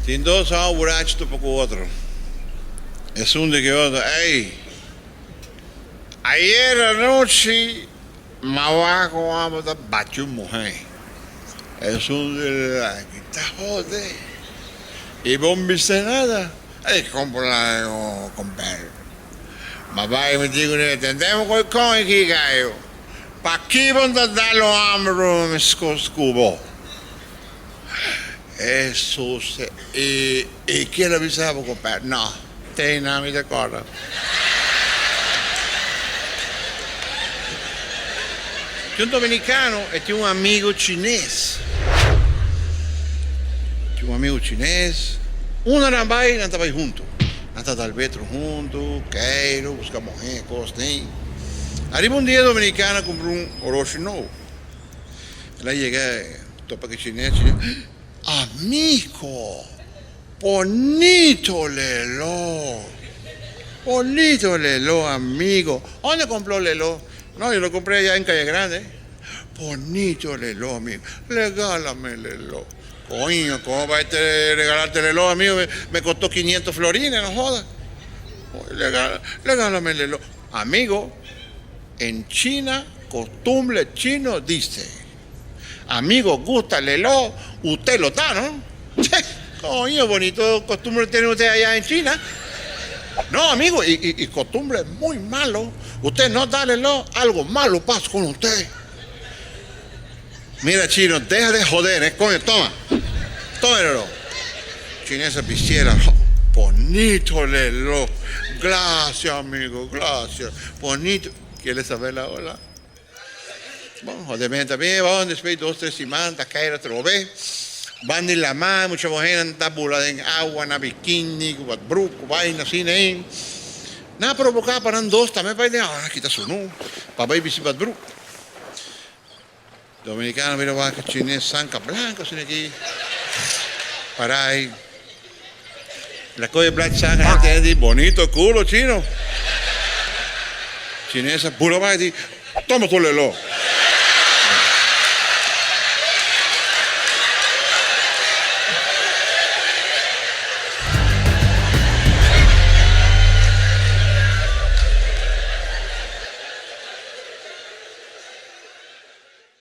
Tin dos hou burachi topa ku otro. Esun di ke otro, Ey, ayer anochi m'a wak ku abo ta bati un muhé. Esun di laki ta hode. I bo no bisa nada. Ey, kon por laga ku komper? M'a bai mi di kuné, Tendemo ku e kon aki gayo. Paki bo no ta dal un hambru meskos ku bo? Hesus e e kier a bisa bo compadre? No, te na mi ta corda. Tin un dominicano e tin un amigo chines. Tin un amigo chines. Unda nan bai, nan ta bai hunto. Nan ta dal betro hunto, keiro, busca muher, cos den. Ariba un dia e dominicano a cumpra un oroshi nobo. El a yega. Topa ki chine chine Amigo bonito lelo bonito lelo amigo Onde compró lelo? No yo lo compré allá en Calle Grande Bonito lelo amigo Regálame lelo Coño como pa este regalarte lelo amigo me costó quinientos florines no joda Regálame lelo Amigo en China costumbre chino dice. Amigo gusta lelo, usted lo da, no? Che, coño, bonito costumbre tiene usted allá en China. No, amigo, y, y, y costumbre muy malo. Usted no da lelo, algo malo pasa con usted. Mira, chino, deja de joder, eh, coño, toma. Tómelo. Chinesa bisiera, bonito lelo. Gracias, amigo, gracias. Bonito. ¿Quieres saber la hora? Bon, hode ta bien, bon, despues dos, tres siman ta kai atrobe. Ban di lamá, mucha muhénan ta bula den awa na bikini, ku bat bruk, ku baina asina ei. Nan a proboká pa nan dos tambe bai den awa, nan a kita sunú pa bai bisti bat bruk. Dominikano bira wak chines sanka blanko asina aki, pará ei. La koe blat sanga hente a di, Bonito culo, chino. Chinesa puro bai di, Toma tu lelo.